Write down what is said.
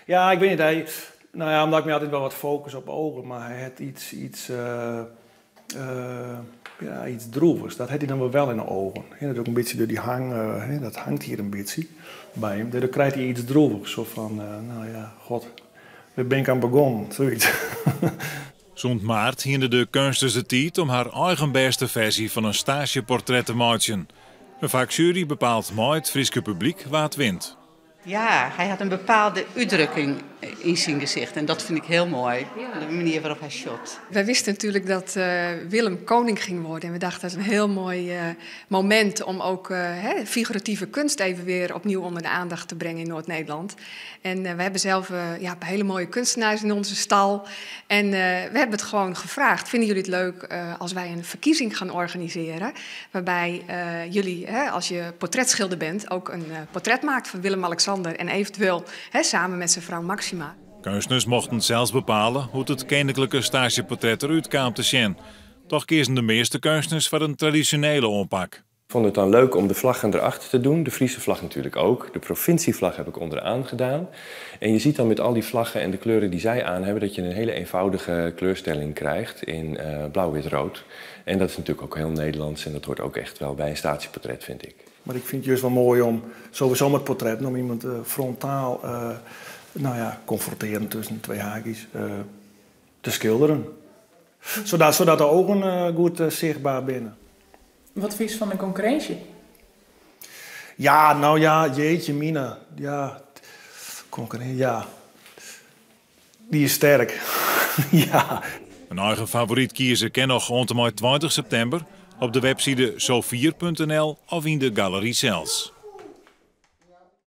Ja, ik weet niet. Hij, nou ja, omdat ik me altijd wel wat focus op ogen, maar hij heeft iets, ja, iets droevigs. Dat heeft hij dan wel wel in de ogen. Hè, dat ook een beetje door die hang, hè, dat hangt hier een beetje bij hem. Daardoor krijgt hij iets droevigs. Zo van, nou ja, god, waar ben ik aan begonnen? Zoiets. Sûnt maart hiene de keunstners de tiid om har eigen bêste ferzje fan in staasjeportret te meitsjen. In fakjuery bepaalt mei it Fryske publyk wa't wint. Ja, hij had een bepaalde uitdrukking in zijn gezicht. En dat vind ik heel mooi. De manier waarop hij sjocht. Wij wisten natuurlijk dat Willem koning ging worden. En we dachten, dat is een heel mooi moment om ook hè, figuratieve kunst even weer opnieuw onder de aandacht te brengen in Noord-Nederland. En we hebben zelf, ja, hele mooie kunstenaars in onze stal. En we hebben het gewoon gevraagd. Vinden jullie het leuk als wij een verkiezing gaan organiseren? Waarbij jullie, hè, als je portretschilder bent, ook een portret maakt van Willem-Alexander. En eventueel, hè, samen met zijn vrouw Maxima. Keunstners mochten sels bepale hoe't it keninklike staasjeportret derút kaam te sjen. Dochs keazen de measte keunstners foar in tradisjonele oanpak. Ik vond het dan leuk om de vlaggen erachter te doen. De Friese vlag natuurlijk ook. De provincievlag heb ik onderaan gedaan. En je ziet dan met al die vlaggen en de kleuren die zij aan hebben, dat je een hele eenvoudige kleurstelling krijgt in blauw, wit, rood. En dat is natuurlijk ook heel Nederlands en dat hoort ook echt wel bij een statieportret, vind ik. Maar ik vind het juist wel mooi om sowieso met portretten, om iemand frontaal, nou ja, confronteren tussen twee haakjes, te skilderjen. Zodat de ogen goed zichtbaar binnen. Wat vind je van de konkurrinsje? Ja, nou ja, jeetje mina. Ja, concurrentie, ja. Die is sterk. Ja. In eigen favoryt kieze kin noch oant en mei 20 septimber op de webside sofier.nl of yn de galery sels.